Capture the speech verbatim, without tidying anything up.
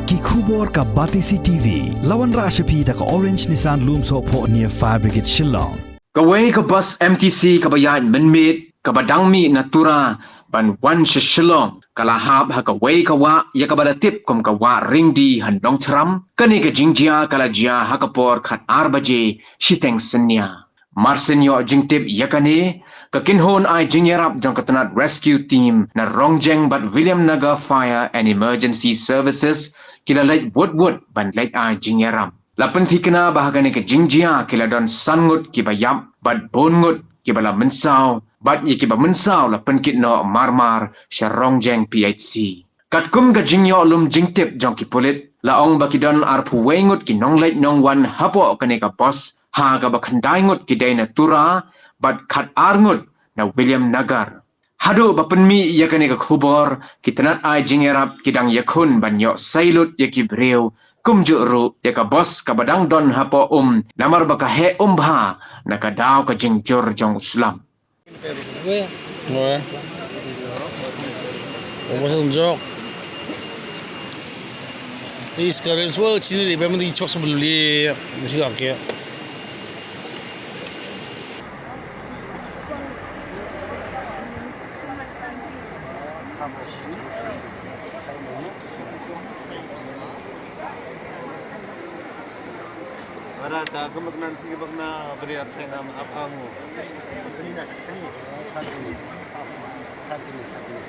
Ki khubor ka Batesi T V. La wanrah sha phi da ka Orange Nissan Lumsohphoh near Fire Brigade Shillong. Kawei ka bus M T C kaba ïaid mynmiet kaba dang mih na Tura ban wan sha Shillong ka la hap ha kawei ka wah ïa kaba la tip kum ka Wah Ringdi ha Nongchram. Kane ka jingjia ka la jia ha ka por khat ar baje shiteng synñia. Marsien ïoh jingtip ïa kane, ka kynhun ai jingïarap jong ka tnat rescue team na Rongjeng bad Williamnagar Fire and Emergency Services ki la leit wut wut ban leit ai jingïarap. La pynthikna ba ha kane ka jingjia ki la don san ngut kiba ïap bad bun ngut kiba la mynsaw, bad ïa kiba mynsaw la pynkit noh marmar sha Rongjeng P H C. Katkum ka jingïoh lum jingtip jong ki pulit, la ong ba ki don arphew wei ngut ki nongleit nongwan hapoh kane ka bus, ha kaba khyndai ngut ki dei na Tura bad khat ar ngut na Williamnagar. Haduh ba pynmih ïa kane ka khubor, ki tnat ai jingïarap ki dang ïakhun ban ïoh sei lut ïa ki briew, kumjuh ruh ïa ka bus kaba dang don hapoh um, namar ba ka heh um bha na ka daw ka jingjur jong u slap. Oi. Oi, mas jok. Is karen swa chini ri bam di chok sa bulu li. Ni si kak ya. Bara ta kemek nan si kebek na beri arteng am ap angu. Kani na, kani. Satu ni. Satu ni, satu ni.